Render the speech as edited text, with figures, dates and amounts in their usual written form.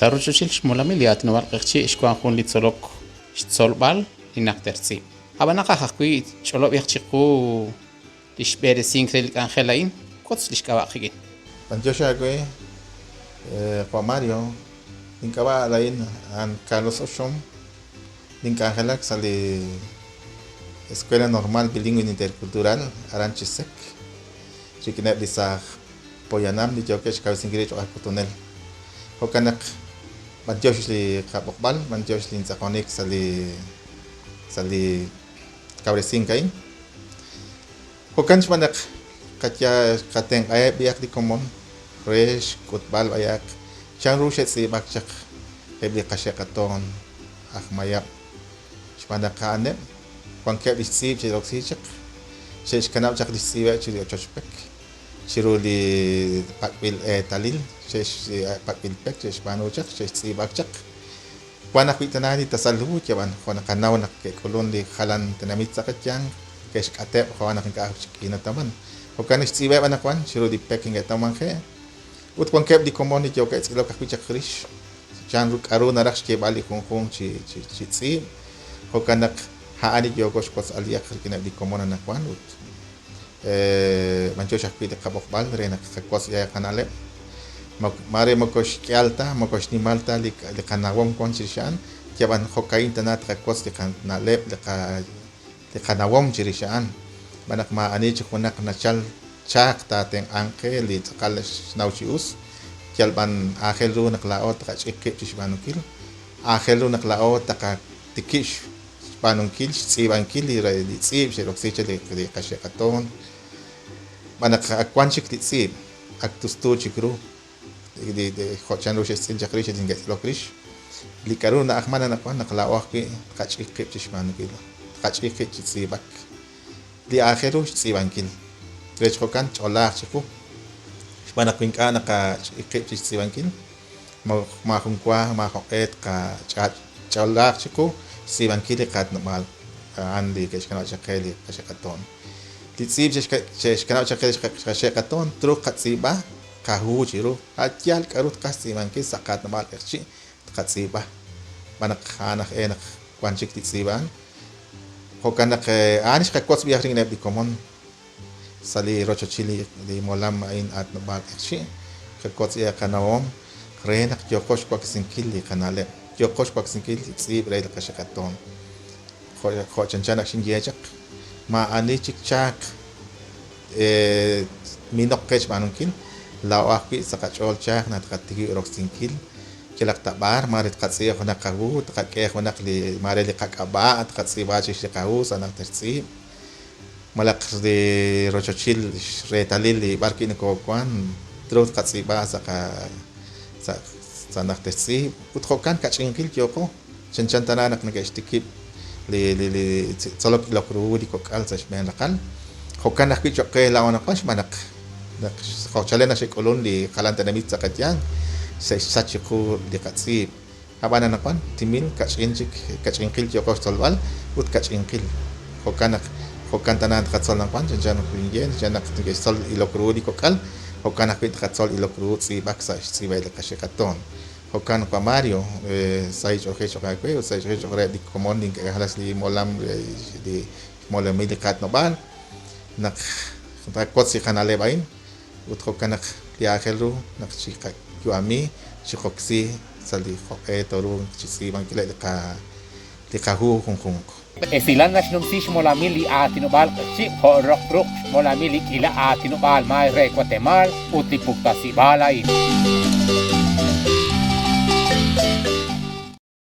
Sa' rochochil xmolamil li aatinob'aal q'eqchi' xwank jun li tzolok xtzolb'al li najter tz'iib'. Ab'an naqaj ajwi' ch'olob'ej chiqu li xb'eresink re li k'anjel a'in, wotz li xk'ab'a' qik'in. B'antiox aawe, Juan Mario. Link'ab'a' laa'in a'an Carlos Oxom. Nink'anjelak sa' li Escuela Normal Bilingüe Intercultural aran Chisec, rik'ineb' li saaj poyanam li yookeb' xkawresinkil rib' cho'q aj k'utunel. Jo'kan naq b'antiox li qab'oqb'al, b'antiox lintz'aqonik sa' li sa' li kawresink a'in. Jo'kan xb'aan naq qatenq'aheb' b'ayaq li komon re xk'utb'al b'ayaq chan ru xe'tz'iib'ak chaq eb' li qaxe'qatoon aj mayab', xb'aan naq a'aneb' wankeb' li xtz'iib' xe'roksi chaq, xe'xkanab' chaq li xtz'iib'eb' chiru li ochoch pek, chiru li pak'b'il eetalil, pak'b'il pek xe'xb'aanu chaq, xe'xtz'iib'ak chaq. Wan ajwi' tana li tasal hu, yab'an jo' naqanaw naq ke'k'ulun li jalan tenamit sa' qayanq, ke'xk'ateb' jo' naq ink'a' chik k'i natawman. Jo'kan naq xtz'iib'eb' anaqwan chiru li pek neke'tawmanje'. Ut wankeb' li komon li yookeb' tz'ilok ajwi' chaq rix chan ru k'a'ru naraj xyeeb'al li junjunq chi chi tz'iib'. Jo'kan naq a'an li yooko xwotz'aliyaq rik'ineb' li komon anaqwan ut b'antiox ajwi' li qab'oqb'al re naq qawotz li qana'leb'. Maare moko xk'ihal ta, moko xnimal ta li qanawom wan chirix a'an, yab'an jo'ka'in tana tqawotz li qana'leb', li qanawom chirix a'an. Xb'aan naq maa'ani chik junaq nachal chaaq taatenq'anq qe li tz'aqal xnaw chi us, yal b'an aajel ru naq laa'o tqach'ik qib' chi xb'aanunkil. Aajel ru naq laa'o taqatikib' xb'aanunkil, xtz'iib'ankil li tz'iib' xe'roksi chaq li qaxe'qatoon. Xb'aan naq ak wan chik li tz'iib', ak tustu chik ru, jo' chanru xe'xtz'il chaq rix li neke'tz'ilok rix. Li k'a'ru na'ajman anaqwan naq laa'o ajwi' tqach'ik qib' chi xb'aanunkil, tqach'ik qib' chi tz'iib'ak. Li aajel ru xtz'iib'ankil. Re chi jo'kan tch'olaaq chiqu. Xb'aan naq wi ink'a' naqach'ik qib' chi xtz'iib'ankil, maajunwa maajoq'e tqach'olaaq chiqu xtz'iib'ankil li qaatinob'aal a'an li ke'xkanab' chaq qe li qaxe'qatoon. Li tz'iib' xe'xkanab' chaq qe li qaxe'qatoon truuq tqatz'iib'a qahu chiru. A' yaal k'aru tqaj xtz'iib'ankil sa' qaatinob'aal q'eqchi' tqatz'iib'a. Xb'aan naq a'an aj e naq wank chik li tz'iib' a'an. Jo'kan naq a'an xqawotz b'ihaj rik'ineb' li komon sa' li rochochil li molam a'in aatinob'aal q'eqchi', qawotz b'ihaj qanawom re naq yooqo xwaklesinkil li qana'leb', yooqo xwaklesinkil li tz'iib' re li qaxe'qatoon. Jo' chanchan naq xinye chaq, maa'ani chik chaaq minoq qe xb'aanunkil, laa'o ajwi' sa' qach'ool chaaq naq tqatikib' roksinkil Yalaq ta b'ar, maare tqatz'iib'a junaq qahu, tqak'e junaq li maare li qak'ab'a', tqatz'iib'a chirix li qahu sa' najter tz'iib', malaq li rochochil reetalil li b'ar wi' nokoowank, truuq tqatz'iib'a sa' qa sa' sa' najter tz'iib'. Ut jo'kan kach'inqil yooqo, chanchan tana naq neke'xtikib' li li li tzolok ilok ru li kok'al sa' xb'een raqal. Jo'kan ajwi' cho'q qe laa'o anaqwan xb'aan naq Naq jo' chalen naq xe'k'ulun li jalan tenamit sa' qayanq, xe'xsach chiqu li qatz'iib'. Ab'an anaqwan timil kach'in chik kach'inqil yooqo xtzolb'al ut kach'inqil. Jo'kan naq jo'kan tana tqatzol anaqwan chanchan naq ninye, chanchan naq neke'xtzol ilok ru li kok'al, jo'kan ajwi' tqatzol ilok ru tz'iib'ak sa' xtz'iib'ahil li qaxe'qatoon. Jo'kan Juan Mario, sahil ch'oolejil cho'q aawe ut sahil ch'oolejil cho'q reheb' li komon li ink'a' li molam li xmolamil li qaatinob'aal. Naq tqawotz li qana'leb' a'in ut jo'kan naq li aajel ru naq chiqayu'ami, chiqoksi sa' li jo'q'e tooruuq chi tz'iib'ankileb' li qa li qahu junjunq. Esilal naxnumsi xmolamil li aatinob'aal Q'eqchi' jo' roq ruq' xmolamil li k'iila aatinob'aal maay re Watemaal ut li puktasib'aal a'in.